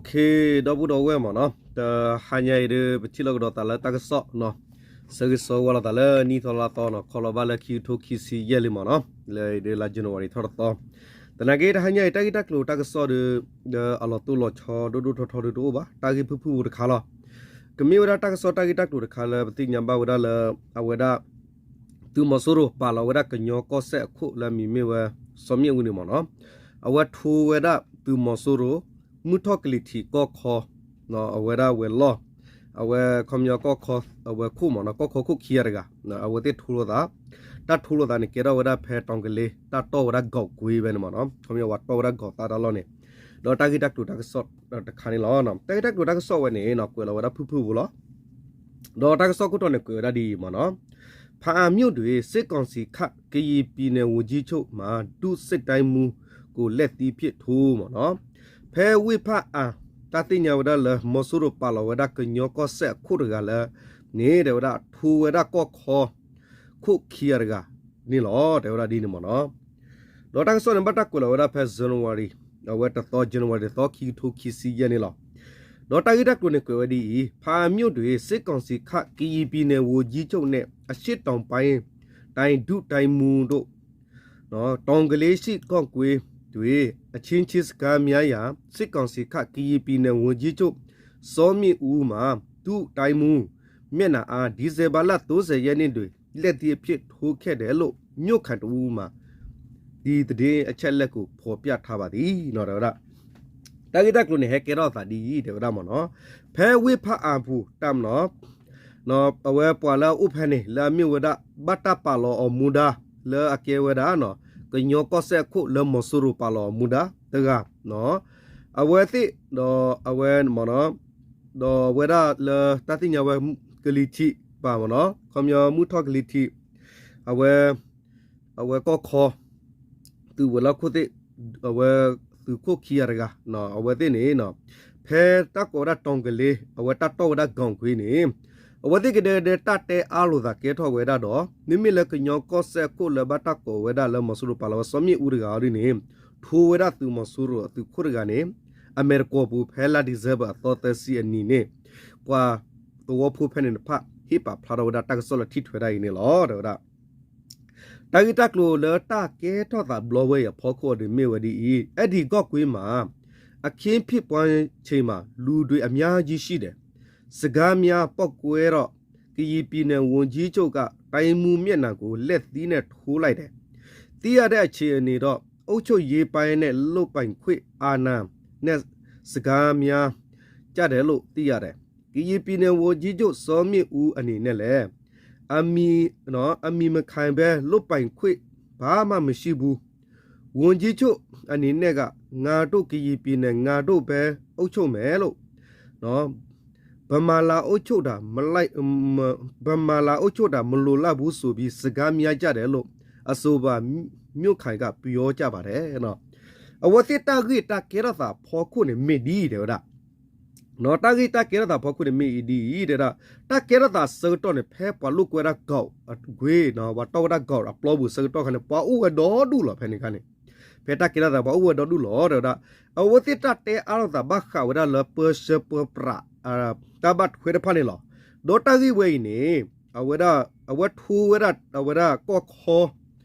ဒီပုၢ်ဒီဝဲၢ်မ့ၢ်နီၤ, တဟါညါအံၤဒီး ပထံၣ်လိာ်ကဒီးသးလၢတၢ်ကစီၣ်နီၤ, ဆၢဂ့ၤဆၢဝါလိာ်သးလၢနံၣ်သီလါသီနီၤ, ခီလီၤဘၣ်လၢခံကထိခံဆံယဲၢ်လံမ့ၢ်နီၤ, လၢအံၤဒီးလါ January ထီၣ်တသီ, သနာ်က့တဟါညါအံၤ တၢ်ဂ့ၢ်တၢ်ကျိၤတၢ်ကစီၣ်ဒီး လၢအလီၤတိၢ်လီၤဆီဒိၣ်ဒိၣ်ထီထီဒီးတအိၣ်ဘၣ်, တၢ်ဂ့ၢ်ဖုၣ်ဖုၣ်ဖိတခါလီၤ. ကမ့ၢ်ဝဲဒၣ်တၢ်ကစီၣ်တၢ်ဂ့ၢ်တၢ်ကျိၤတခါလၢပသ့ၣ်ညါဘၣ်ဝဲဒၣ်လၢ အဝဲဒၣ် သုးမီၤစိရိၤပာ်လီၤဝဲဒၣ်ကညီကီၢ်စဲၣ်အခိၣ်လၢအမံၤမ့ၢ်ဝဲ စီၤမ့ၣ်အူန့ၣ်မ့ၢ်နီၤ, အဝဲထိဝဲဒၣ်သုးမီၤစိရိၤ မုၢ်ထီၣ်ကလံၤထံးကီၢ်ခီ အဝဲဒၣ်ဝဲၤလီၢ်, အဝဲခီပညီကီၢ်ခီ အဝဲခိၣ်မ့ၢ်နီၤ, ကီၢ်ခီခိၣ်ခံဂၤတဂၤ, အဝဲသ့ၣ်ထိလိာ်သး, တၢ်ထိလိာ်သးန့ၣ် ကဲထီၣ်ဝဲဒၣ်ဖဲတီၤကလ့ တၢ်တီၢ်ဝဲဒၣ် ကီၤကွ့ ဖဲန့ၣ်မ့ၢ်နီၤ, ခီပညီပှၤတီၢ်ဝဲဒၣ်ကီၤသၣ်တၢ်လီၢ်န့ၣ်, ဒီးတၢ်ဂ့ၢ်တၢ်ကျိၤတၢ်ကစီၣ်တခါန့ၣ်လီၤ. တၢ်ဂ့ၢ်တၢ်ကျိၤတၢ်ကစီၣ်ဝဲန့ၣ်နီၤ ကွဲးလီၤဝဲဒၣ်ဖုၣ်ဖုၣ်ဖိလီၤ. ဒီးတၢ်ကစီၣ်ခိၣ်တီန့ၣ် ကွဲးဝဲဒၣ်ဒ်အံၤမ့ၢ်နီၤ, ဘားအံမြို့တွင် စစ်ကောင်စီခန့် ကရင်ပြည်နယ်ဝန်ကြီးချုပ်မှာ ဒုစစ်တိုင်းမှူးကို လက်သီးဖြင့်ထိုး မ့ၢ်နီၤ, ဖဲဝ့ၢ်ဖၣ်အၣ် တၢ်သ့ၣ်ညါဝဲဒၣ်လၢ မီၤစိရိၤပာ်လီၤဝဲဒၣ်ကညီကီၢ်စဲၣ်အခိၣ်တဂၤလၢန့ၣ် တဲဝဲဒၣ်ထိဝဲဒၣ်ကီၢ်ခီ ခိၣ်ခံဂၤတဂၤန့ၣ်လီၤ. တဲဝဲဒၣ်ဒ်န့ၣ်မ့ၢ်နီၤ. ဒီးတၢ်ကစီၣ်န့ၣ် ဘၣ်တၢ်ကွဲးလီၤဝဲဒၣ်ဖဲ January အဝဲတသီ January တသီ ခံကထိခံဆံယဲၢ်န့ၣ်လီၤ. ဒီးတၢ်ဂ့ၢ်တၢ်ကျိၤန့ၣ် ကွဲးဝဲဒ်အံၤ, ဘားအံမြို့တွင် စစ်ကောင်စီခန့် ကရင်ပြည်နယ်ဝန်ကြီးချုပ်နှင့် အရှေ့တောင်ပိုင်းတိုင်း ဒုတိုင်းမှူးတို့ တောင်ကလေးရှိ ကော့ကွေးတွင် အချင်းချင်းစကားများရာ စစ်ကောင်စီခန့် ကရင်ပြည်နယ်ဝန်ကြီးချုပ် စောမင်းဦးမှာ ဒုတိုင်းမှူးမျက်နှာအား ဒီဇင်ဘာလ သုံးဆယ်ရက်နေ့တွင် လက်သီးအဖြစ်ထိုးခဲ့တယ်လို့ မြို့ခံတစ်ဦးမှာ ဒီသတင်းအချက်အလက်ကို ဖော်ပြထားပါသည် တဲဝဲဒၣ်. တၢ်ဂ့ၢ်တၢ်ကျိၤန့ၣ် ဟဲကဲထီၣ်သးဒ်အံၤ တဲဝဲဒၣ်မ့ၢ်နီၤ, ဖဲဝ့ၢ်ဖၣ်အၣ်ပူၤ တၢ်မ့ၢ်နီၤ အဝဲပှၤလၢအအိၣ်ဖဲန့ၣ် လၢအမ့ၢ်ဝဲဒၣ် ဘၣ်တၢ်ပာ်လီၤအီၤမူဒါ လၢအကဲဝဲဒၣ် ကညီကီၢ်စဲၣ်အခိၣ်လၢမီၤစိရိၤပာ်လီၤအီၤမူဒါတဂၤ အဝဲသ့ၣ် ဒီးအဝဲမ့ၢ်နီၤ ဒီးအဝဲဒၣ်လၢတၢ်သ့ၣ်ညါဝဲ ကလံၤထံးပၢ်မ့ၢ်နီၤ ခီပညီမုၢ်ထီၣ်ကလံၤထံး အဝဲ အဝဲကီၢ်ခီ သုးဝဲၤလီၢ်ခိၣ်သ့ၣ် အဝဲသုးခိၣ်ခံဂၤတဂၤ အဝဲသ့ၣ်န့ၣ် ဖဲတၢ်ကိးဝဲဒၣ်တီၤကလ့ အဝဲတၢ်တီၢ်ဝဲဒၣ်ကီၤကွ့န့ၣ် အဝဲသ့ၣ်ကဒဲကဒဲတၢ်တဲအါလိာ်သးကဲထီၣ်ဝဲဒၣ်ဒီး မ့မ့ၢ်လၢကညီကီၢ်စဲၣ်အခိၣ်လၢဘၣ်တၢ်ကိးဝဲဒၣ်လၢမီၤစိရိၤပာ်လီၤဝဲစီၤမ့ၣ်အူတဂၤအီၤဒ်န့ၣ် ထိဝဲဒၣ်သုးမီၤစိရိၤအသုးခိၣ်တဂၤန့ၣ် အမဲာ်တကိးပူၤ ဖဲလါ December အသီသၢဆံအနံၤန့ၣ် ပှၤသဝီဖိဖဲန့ၣ်တဖၣ် ဟ့ၣ်ပာ်ဖျါထီၣ်ဝဲဒၣ်တၢ်ကစီၣ်လၢထံၣ်ထွဲဒၣ်အံၤန့ၣ်လီၤ တဲဝဲဒၣ်. တၢ်ဂ့ၢ်တၢ်ကျိၤလၢတၢ်ကဲထီၣ်သးဘျီဝဲအံၤအဖီခိၣ်အီၤဒ်မ့ၢ်ဝဲဒ်အံၤ, အဲဒီကော့ကွေးမှာ အခင်းဖြစ်ပွားချိန်မှာ လူတွေအများကြီးရှိတယ်. စကားများပေါက်ကွဲတော့ ကရင်ပြည်နယ်ဝန်ကြီးချုပ်က တိုင်းမှူးမျက်နှာကို လက်သီးနဲ့ထိုးလိုက်တယ်. သိရတဲ့အခြေအနေတော့ အုပ်ချုပ်ရေးပိုင်းနဲ့ လုပ်ပိုင်ခွင့်အာဏာနဲ့ စကားများကြတယ်လို့သိရတယ်. ကရင်ပြည်နယ်ဝန်ကြီးချုပ် စောမင်းဦးအနေနဲ့လည်း အမီ နော် အမီမခံပဲ လုပ်ပိုင်ခွင့်ဘာမှမရှိဘူး။ ဝန်ကြီးချုပ်အနေနဲ့က ငါတို့ကရင်ပြည်နယ် ငါတို့ပဲအုပ်ချုပ်မယ်လို့ နော် ဗမာလာအုပ်ချုပ်တာ မလိုက် ဗမာလာအုပ်ချုပ်တာ မလိုလားဘူးဆိုပြီး စကားများကြတယ်လို့ အဆိုပါမြို့ခံက ပြောကြပါတယ် နော်. အဝဲသ့ၣ်တၢ်ဂ့ၢ်တၢ်ကဲထီၣ်သးဖီခိၣ်န့ၣ် မ့ၢ်ဒ်အံၤ တဲဝဲဒၣ် တၢ်ဂ့ၢ်တၢ်ကဲထီၣ်သးဖီခိၣ်န့ၣ် မ့ၢ်အံၤဒ်အံၤ တဲဝဲဒၣ်. တၢ်ကဲထီၣ်သးဆၢကတီၢ်န့ၣ် ဖဲပှၤလိာ်ကွဲဒၣ်ကီးအကွ့ ပှၤတီၢ်ဝဲဒၣ်ကီးအပျီပူၤဆၢကတီၢ်ခါန့ၣ် ပှၤအိၣ်ဝဲဒီဒူၣ်လီၤ ဖဲန့ၣ်ခါန့ၣ်. ဖဲတၢ်ကဲထီၣ်သး ပှၤအိၣ်ဝဲဒီဒူၣ်လီၤ တဲဝဲဒၣ်. အဝဲသ့ၣ်တၢ်တဲအါလိာ်သးဘၣ်ဃးဝဲဒၣ်လၢပၢဆှၢပၢပြး တၢ်ဘၣ်ထွဲတဖၣ်န့ၣ်လီၤ. ဒီးတၢ်ဂ့ၢ်ဝဲအံၤန့ၣ် အဝဲဒၣ် အဝဲထိဝဲဒၣ် အဝဲဒၣ်ကီၢ်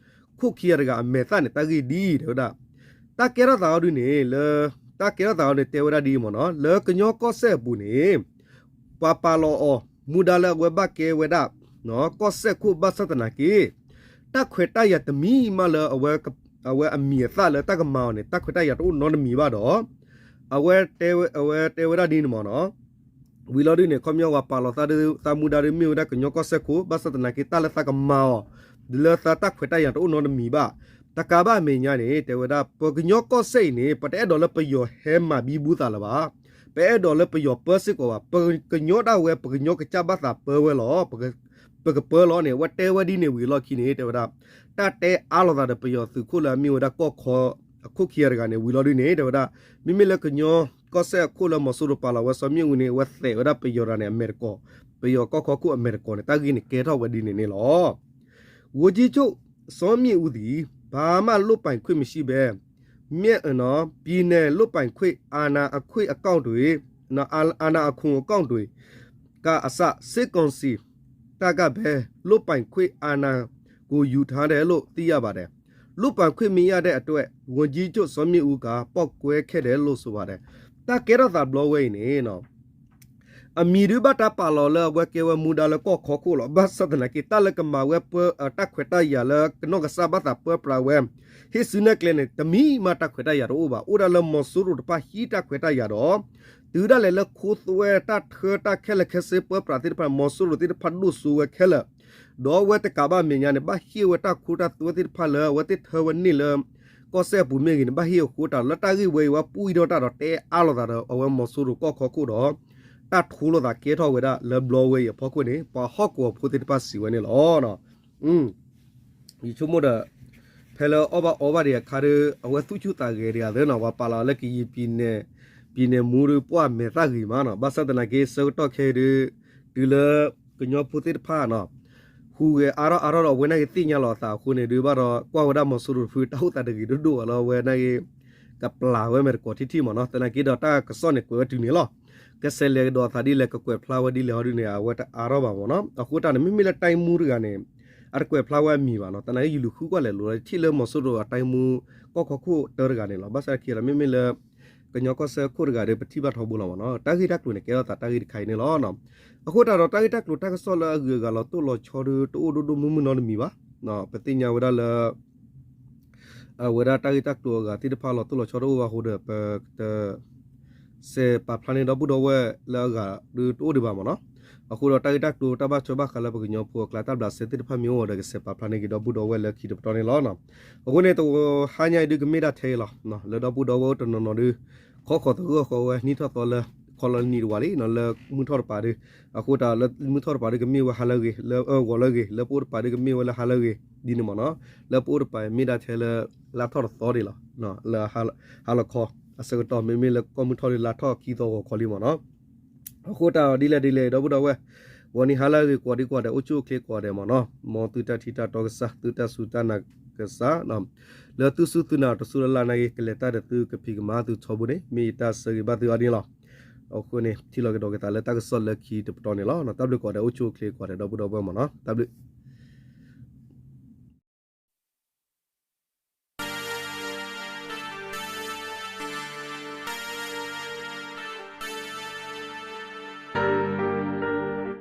ခီ ခိၣ်ခံဂၤတဂၤအမဲာ်သၣ်န့ၣ် တၢ်ဂ့ၢ်ဒ်အံၤ တဲဝဲဒၣ်. တၢ်ကဲထီၣ်သးအီၤဒ်န့ၣ် လၢ တၢ်ကဲထီၣ်သးအီၤန့ၣ် တဲဝဲဒၣ်ဒ်အံၤမ့ၢ်နီၤ လၢကညီကီၢ်စဲၣ်အပူၤန့ၣ် ပှၤပာ်လီၤအီၤ မူဒါလၢအဝဲဘၣ်ကဲဝဲဒၣ် ကီၢ်စဲၣ်ခိၣ်ဘၣ်ဆၣ်သနာ်က့ တၢ်ခွဲးတၢ်ယာ်တမံၤမးလၢ အဝဲအမံၤအသၣ်လၢတၢ်ကမၤအီၤန့ၣ် တၢ်ခွဲးတၢ်ယာ်တအိၣ်နီတမံၤဘၣ်ဒီး အဝဲတဲဝဲဒၣ်ဒ်န့ၣ်မ့ၢ်နီၤ ဝံၤလီၤဒ်န့ၣ် ခီပညီပှၤပာ်လီၤသးဒ် သးမူဒါဒ်မ့ၢ်ဝဲဒၣ်ကညီကီၢ်စဲၣ်ခိၣ် ဘၣ်ဆၣ်သနာ်က့ တၢ်လၢသးကမၤအီၤ လၢသးတၢ်ခွဲးတၢ်ယာ်တအိၣ်နီတမံၤဘၣ်. တကးဘၣ်အမဲာ်ညါန့ၣ် တဲဝဲဒၣ် ပကညီကီၢ်စဲၣ်အံၤန့ၣ် ပတအဲၣ်ဒိးလၢပယီၤဟဲမၤဘံဘူသးလၢၤဘၣ်. ပအဲၣ်ဒိးလၢပယီၤပၢစ့ၢ်ကီးဘၣ်. ပကညီဒၣ်ဝဲ ပကညီကစၢ်ဘၣ်သးပၢဝဲလီၤ. ပကပၢလီၤန့ၣ် အဝဲတဲဝဲဒ်န့ၣ်ဝံၤအလီၢ်ခံန့ၣ် တဲဝဲဒၣ် တၢ်တဲအါလိာ်သးဒီးပယီၤသုးခိၣ်လၢအမ့ၢ်ဝဲဒၣ်ကီၢ်ခီအခိၣ်ခံဂၤတဂၤန့ၣ် ဝံၤလီၤဒ်န့ၣ် တဲဝဲဒၣ် မ့မ့ၢ်လၢကညီကီၢ်စဲၣ်အခိၣ်လၢမီၤစိရိၤပာ်လီၤဝဲစီၤမ့ၣ်အူန့ၣ် အဝဲသဲးဝဲဒၣ်ပယီၤတဂၤန့ၣ် အမဲာ်တကိး ပယီၤကီၢ်ခီခိၣ်အမဲာ်တကိးန့ၣ် တၢ်ဂ့ၢ်န့ၣ်ကဲထီၣ်ဝဲဒ်န့ၣ်န့ၣ်လီၤ. ဝန်ကြီးချုပ် စောမြင့်ဦးသည် ဘာမှလုပ်ပိုင်ခွင့်မရှိဘဲ မျက် ပြည်နယ် လုပ်ပိုင်ခွင့် အာဏာအခွင့်အကောင်းတွေ အာဏာအခွင့်အကောင်းတွေ ကအစ စစ်ကောင်စီ တပ်ကပဲ လုပ်ပိုင်ခွင့်အာဏာကိုယူထားတယ်လို့သိရပါတယ်။ လုပ်ပိုင်ခွင့်မရတဲ့အတွက် ဝန်ကြီးချုပ်စောမြင့်ဦးက ပေါက်ကွဲခဲ့တယ်လို့ဆိုပါတယ်. တၢ်ကဲထီၣ်သးဘျီဝဲအံၤန့ၣ် အမံၤဒုးဘၣ်တၢ်ပာ်လီၤလၢအဝဲကဲဝဲမူဒါလၢကီၢ်ခီခိၣ်လီၤ. ဘၣ်ဆၣ်သနာ်က့ တၢ်လၢကမၤဝဲပၢ တၢ်ခွဲးတၢ်ယာ်လၢကနီၢ်ကစၢ်ဘၣ်သးပၢပြးဝဲ ဟ့ၣ်စုနဲၣ်ကျဲန့ၣ် တမံၤမးတၢ်ခွဲးတၢ်ယာ်တအိၣ်ဘၣ်. အိၣ်ဒၣ်လၢမီၤစိရိၤတဖၣ်ဟံးတၢ်ခွဲးတၢ်ယာ်ဒီး တုၤဒၣ်လဲာ်လၢခိသွဲတၢ်ထၢတၢ်ခဲလၢာ်ခဲဆ့ပၢပြးသ့ၣ်တဖၣ် မီၤစိရိၤသ့ၣ်တဖၣ်ဒိၣ်စိဝဲခဲလၢာ် ဒီးအဝဲတကးဘၣ်မဲာ်ညါန့ၣ် ဘၣ်ဟ့ၣ်ဝဲတၢ်ခိတၢ်သွဲသ့ၣ်တဖၣ်လၢအဝဲသ့ၣ်ထၢဝဲန့ၢ်လၢ ကီၢ်စဲၣ်အပူၤမ့ၢ်ဂ့ၤန့ၣ် ဘၣ်ဟ့ၣ်အဃိတၢ်ဒီး လၢတၢ်ဂ့ၢ်ဝဲအံၤဝဲပူၣ်အံၤထီၣ်တၢ်ဒီးတဲအါလိာ်သးဒီး အဝဲမီၤစိရိၤကီၢ်ခီခိၣ်ဒီး တၢ်ထိလိာ်သးကဲထီၣ်ဝဲဒၣ်လၢဘျီဝဲအံၤအဖီခိၣ်န့ၣ် ပှၤဟီၣ်ကဝီၤဖိသ့ၣ်တဖၣ်စံးဝဲန့ၣ်လီၤ. ယဆိကမိၣ်ဒီး ဖဲလၢအီၣ်ဘၣ်အီဘၣ်ဒံးအခါဒီး အဝဲသူၣ်ဆူၣ်သးဂဲၤဒံးအသးနီၤ ပှၤပာ်လီၤလၢကယံာ် ပြည်နယ်မှူးဒီး ပှၢ်မဲာ်သၣ်ဂ့ၤမးနီၤ. ဘၣ်ဆၣ်သနာ်က့ ဆၢကတီၢ်ခဲအံၤဒီး တုၤလၢကညီဖိသ့ၣ်တဖၣ်နီၤ ဟူးဂဲၤအါထီၣ်အါထီၣ်ဒီး အဝဲနာ်က့ၤသ့ၣ်ညါလီၤအသးအဃိန့ၣ်ဒီး ဘၣ်ဒီးကွၢ်ဝဲဒၣ်မီၤစိရိၤတဖု တၢ်အိၣ်သးတဂ့ၤဒိၣ်ဒိၣ်ဘၣ်လၢအဝဲနာ်က့ၤ ကပျၢ်ဝဲမဲာ်တကိးထံထံမးနီၤ. သနာ်က့ဒီးတၢ်ကစီၣ်န့ၣ်ကွဲးဝဲတုၤန့ၣ်လီၤ. ကဆဲးလဲၤကဒီးအသးဒ်လဲၣ် ကကွဲးဖျါဝဲဒ်လဲၣ်ဟီဒ်န့ၣ် အဝဲတအါထီၣ်ဘၣ်မးနီၤ. အဃိတၢ်န့ၣ် မ့မ့ၢ်လၢတိုင်းမှူးတဂၤန့ၣ် အတကွဲးဖျါဝဲအမံၤဘၣ်နီၤ. သနာ်က့ ယလူၤဃုကွၢ်လဲၤလိာ်လၢထံၣ်လၢမီၤစိရိၤအတိုင်းမှူး ကီၢ်ခီခိၣ်တၢတဂၤန့ၣ်လီၤ. ဘၣ်ဆၣ်ခံဒီး မ့မ့ၢ်လၢ ကညီကီၢ်စဲၣ်ခိၣ်တဂၤဒီး ပထံၣ်ဘၣ်ထီဘိလီၤမးနီၤ. တၢ်ဂ့ၢ်တၢ်ကျိၤန့ၣ် ကဲထီၣ်သးတၢ်ဂ့ၢ်တခါအံၤန့ၣ်လီၤ. အဃိတၢ်ဒီးတၢ်ဂ့ၢ်တၢ်ကျိၤတၢ်ကစီၣ်လၢအဂုၤအဂၤလီၤတိၢ်လီၤဆီဒီး တအိၣ်ဒိၣ်ဒိၣ်မုၢ်မုၢ်နီတမံၤဘၣ်. ပသ့ၣ်ညါဝဲဒၣ်လၢ အဝဲဒၣ်တၢ်ဂ့ၢ်တၢ်ကျိၤအဂၤသ့ၣ်တဖၣ်လီၤတိၢ်လီၤဆီတအိၣ်ဘၣ်အဃိဒီး ပက စဲးပာ်ဖျါန့ၢ်ဒီပုၢ်ဒီဝဲၢ်လၢအဂၤဒုးတအိၣ်ဒံးဘၣ်မးနီၤ. အဃိဒီးတၢ်ဂ့ၢ်တၢ်ကျိၤတၢ်ဘၣ်ထွဲဘၣ်ဃးလၢပကညီဖိအကျါတၢ်ဘျးစဲသ့ၣ်တဖၣ်မ့ၢ်အိၣ်ဒီး ကစဲးပာ်ဖျါန့ၢ်က့ၤဒီပုၢ်ဒီဝဲၢ်လၢခံတပတီၢ်န့ၣ်လီၤ. အဃိန့ၣ် တဟါညါအံၤဒုးကမ့ၢ်ဒၣ်ထဲအံၤလီၤ. လၢဒီပုၢ်ဒီဝဲၢ်အိၣ်တနီၤနီၤဒုး ခီဃီၤသဂၢၢ်ဃီၤဝဲနံၣ်ထီၣ်သီလၢ ခီလီၤနံၤတဝာ်လံ လၢမုၢ်ထီၣ်တပၤဒုး အဃိတၢ်လၢမုၢ်ထီၣ်တပၤဒုးကမ့ၢ်ဝဲဟါလၢအဂ့ၤ လၢအဂီၤလၢအဂ့ၤ လၢပအိၣ်တပၤဒုးကမ့ၢ်ဝဲလၢဟါလၢအဂ့ၤ ဒ်န့ၣ်မးနီၤ. လၢပအိၣ်တပၤမ့ၢ်ဒၣ်ထဲလၢ လါထီၣ်တသီဒံးလီၤ. လၢဟါလီၤခီ အဆၢကတီၢ် မ့မ့ၢ်လၢကီၢ်မုၢ်ထီၣ်ဒုးလါထီၣ်ခံသီဂီၤခီလံမးနီၤ. အဃိတၢ်ဒ်လဲၣ်ဒ်လဲၣ် ဒီပုၢ်ဒီဝဲၢ် ဂီၤနံၤဟါလၢအဂ့ၤ ကိးဒံကိးဒဲး အိၣ်ဆူၣ်အိၣ်ချ့ကိးဂၤဒဲးမးနီၤ. မ်သုတၢ်ထံၣ်တၢ်တီကစၢ် သုတၢ်စူၢ်တၢ်နာ်ကစၢ် လၢသုစူၢ်သုနာ်တစူၢ်လၢ်လၢ်နာ်က့ ကလဲၤတၢ်ဒီးသုကဖံးကမၤသုထီဘိန့ၣ် မ့ၢ်ယတၢ်ဆၢဂ့ၤဘၣ်သုအီၤဒ်န့ၣ်လီၤ. အဃိန့ၣ် ထံၣ်လိာ်ကဒီးက့ၤသးလၢတၢ်ကစီၣ်လၢခံတပတီၢ်န့ၣ်လီၤ. တၢ်ဘျုးကိးဂၤဒဲး အိၣ်ဆူၣ်အိၣ်ချ့ကိးဂၤဒဲး ဒီပုၢ်ဒီဝဲၢ်မးနီၤ. တၢ်ဘျုး